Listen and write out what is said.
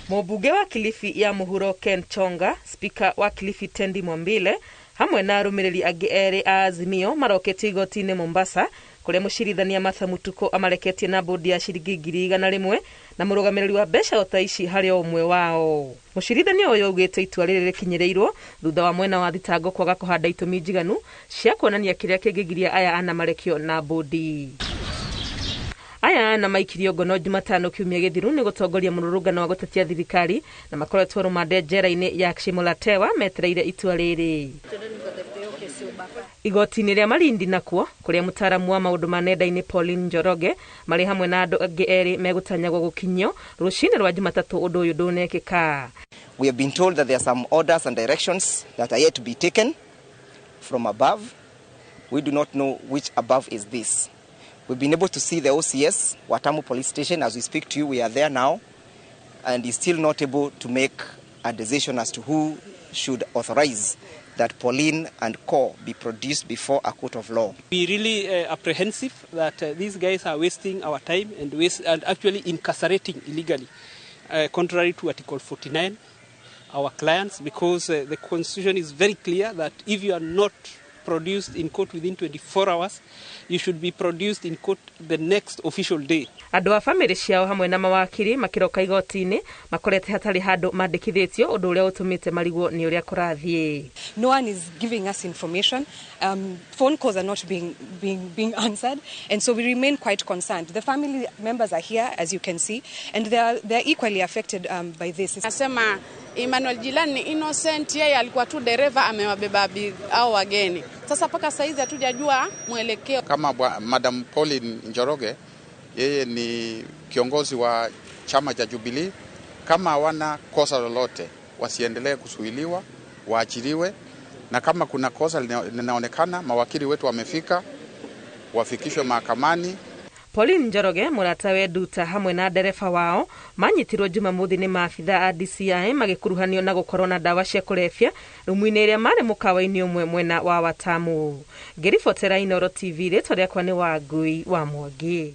Mũmbunge wa Kilifi ya Mũhuro Ken Chonga, spika wa Kilifi Tendi Mwambile hamwe na arũmĩrĩri angĩ erĩ a Azimio maroketio igoti-inĩ Mombasa kũrĩa mũcirithania Martha Mutuku amareketie na bũndi ya ciringi 100,000 na mũrũgamĩrĩri wa mbeca o ta ici harĩ o ũmwe wao. Mũcirithania ũyũ augĩte itua rĩrĩ rĩkinyĩrĩirwo thutha wa mwena wa thitango kwaga kũhanda itũmi njiganu cia kuonania kĩrĩa kĩngĩgiria aya ana marekio na bũndi. Aya ana maikirio ngono Jumatano kiumia gĩthiru nĩ gũtongoria mũrũrũngano wa gũtetia thirikari na makoretwo rũmande njera-inĩ ya Shimolatewa metereire itua rĩrĩ. Igoti-inĩ rĩa Malindi nakuo kũrĩa mũtaaramu wa maũndũ ma nenda-inĩ Pauline Njoroge marĩ hamwe na andũ angĩ erĩ megũtanyagwo gũkinyio rũcinĩ rwa Jumatatũ ũndũ ũyũ ndũnekĩka. We have been told that there are some orders and directions that are yet to be taken from above. We do not know which above is this. We've been able to see the OCS, Watamu Police Station. As we speak to you, we are there now, and is still not able to make a decision as to who should authorize that Pauline and Co be produced before a court of law. We really apprehensive that these guys are wasting our time and actually incarcerating illegally, contrary to Article 49, our clients, because the Constitution is very clear that if you are not produced in court within 24 hours, you should be produced in court the next official day. Andũ a bamĩrĩ ciao hamwe na mawakiri makĩroka igoti-inĩ makorete hatarĩ handũ mandĩkithĩtio ũndũ ũrĩa ũtũmĩte marigwo nĩ ũrĩa kũrathiĩ. No one is giving us information. Phone calls are not being answered, and so we remain quite concerned. The family members are here, as you can see, and they are equally affected by this. Nasema Emmanuel Jilani ni innocent, yeye alikuwa tu dereva amewabeba au wageni. Sasa mpaka saizi hatujajua mwelekeo. Kama Madam Pauline Njoroge, yeye ni kiongozi wa chama cha Jubilee, kama hawana kosa lolote wasiendelee kuzuiliwa, waachiliwe, na kama kuna kosa linaonekana, mawakili wetu wamefika, wafikishwe mahakamani. Pauline Njoroge mũratawe Nduta hamwe na ndereba wao manyitirwo Jumamothi nĩ maabitha a DCI magĩkuruhanio na gũkorwo na ndawa cia kũrebia rumu-inĩ ĩrĩa marĩ mũkawa-inĩ ũmwe mwena wa Watamu. Ngĩribotera Inooro TV, rĩtwa rĩakwa nĩ Wangui wa Mwangi.